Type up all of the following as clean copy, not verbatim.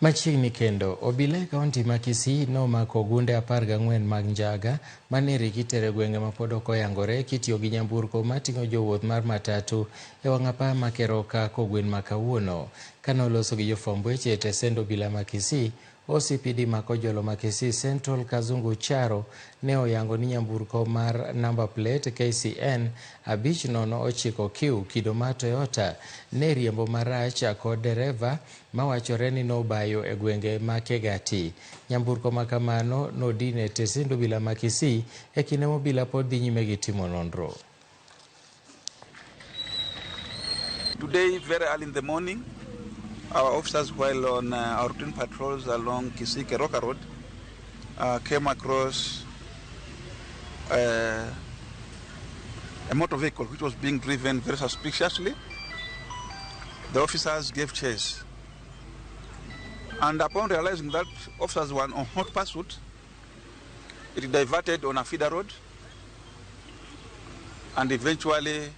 Machiegni kendo, obila e kaunti ma Kisii nomako ogunde 14 mag njaga mane rik itero e gwenge mapod ok oyangore kitiyo gi nyamburko mating'o jowuoth mar matatu e wang' apaya ma Keroka kogwen ma kawuono. Kane oloso gi jofwamb weche e tesend obila ma Kisii, OCPD ma Kojolo ma Kisii Central Kazungu Charo ne oyango ni nyamburko mar number plate KCN 509 Q kido mar Toyota ne riembo marach kod dereva mawachore ni nobayo e gwenge ma Kegati. Nyamburko ma kamano nodin e tesend obila ma Kisii e kinde ma obila pod dhi nyime gi timo nonro. Today, very early in the morning, our officers, while on our routine patrols along Kisii Keroka Road, came across a motor vehicle which was being driven very suspiciously. The officers gave chase. And upon realizing that officers were on hot pursuit, it diverted on a feeder road and eventually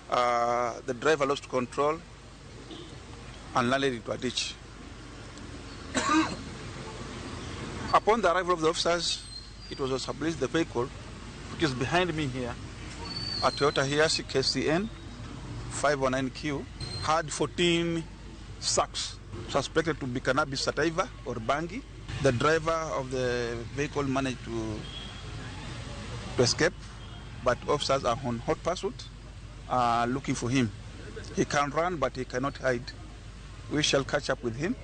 the driver lost control and landed into a ditch. Upon the arrival of the officers, it was established the vehicle, which is behind me here, a Toyota Hiace KCN 519Q, had 14 sacks suspected to be cannabis sativa or bangi. The driver of the vehicle managed to escape, but officers are on hot pursuit, looking for him. He can run, but he cannot hide. We shall catch up with him.